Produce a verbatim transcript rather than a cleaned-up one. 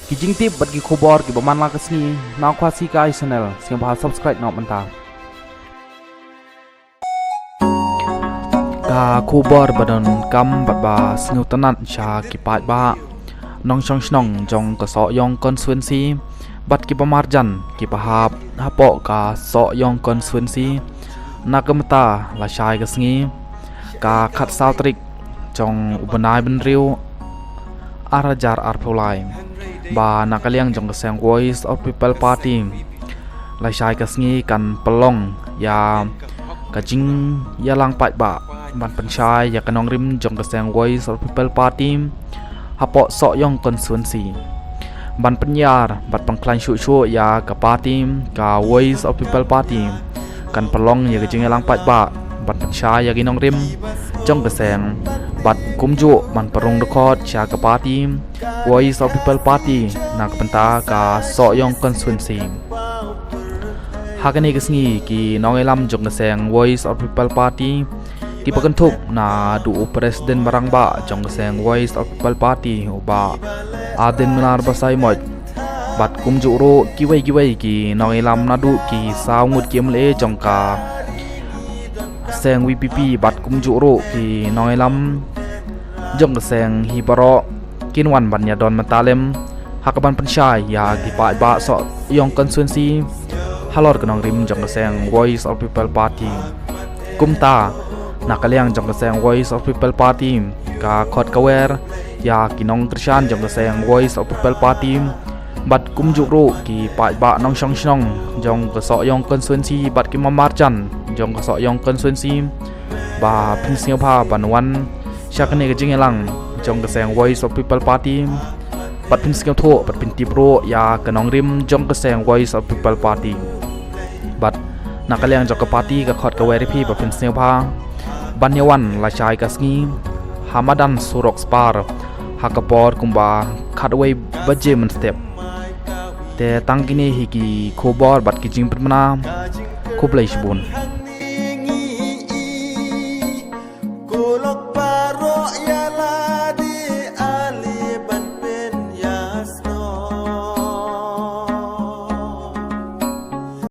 Ki jingtip bad ki khubor kiba man la ka sngi na Khasi Kai Channel, sngewbha subscribe noh mynta. Ka khubor ba donkam bad ba sngewtynnat sha ki paidbah nongshong shnong jong ka Sohiong constituency bad kiba marjan kiba hap hapoh ka Sohiong constituency, na ka mynta lashai ka sngi, ka khatsaw tarik jong u bnai bynriew, ar hajar arphew lai, ba na ka liang jong ka seng Voice of People Party lashai ka sngi kan pynlong ïa ka jingïalang paidbah ban pynshai ïa ka nongrim jong ka seng Voice of People Party hapoh Sohiong constituency, ban pynïar bad pynkhlaiñ shuh shuh ïa ka party, ka Voice of People Party kan pynlong ïa ka jingïalang paidbah ban pynshai ïa ki nongrim jong ka seng, bad kumjuh ban pynrung dkhot sha ka party Voice of People Party na ka bynta ka Sohiong constituency. Ha kane ka sngi ki nongïalam jong ka seng Voice of People Party kiba kynthup naduh u president ba rangbah jong ka seng Voice of People Party, u Bah Ardent Miller Basaiawmoit, bad kumjuh ruh kiwei kiwei ki nongïalam naduh ki saw ngut ki M L A jong ka seng V P P bad kumjuh ruh ki nongïalam jong ka seng hi baroh kin wan ban ïadon bynta lem ha kaban pynshai ïa ki paidbah Sohiong constituency halor ka nongrim jong ka seng Voice of People Party. Kumta, na ka liang jong ka seng Voice of People Party, ka khot ka wer ïa ki nongkyrshan jong ka seng Voice of People Party bad kumjuh ruh ki paidbah nongshong shnong jong ka Sohiong constituency bad kiba marjan jong ka Sohiong constituency, ba phin sngewbha ban wan sha kane ka jingïalang jong ka seng Voice of People Party, bad phin sngewthuh bad phin tip ruh ïa ka nongrim jong ka seng Voice of People Party. Bad na ka liang jong ka party ka khot ka wer ïa phi ba phin sngewbha ban ïawan lashai ka sngi ha madan surok spar ha ka por kumba khatwei baje mynstep. Te tang kine hi ki khubor bad ki jingpynbna. Khublei shibun.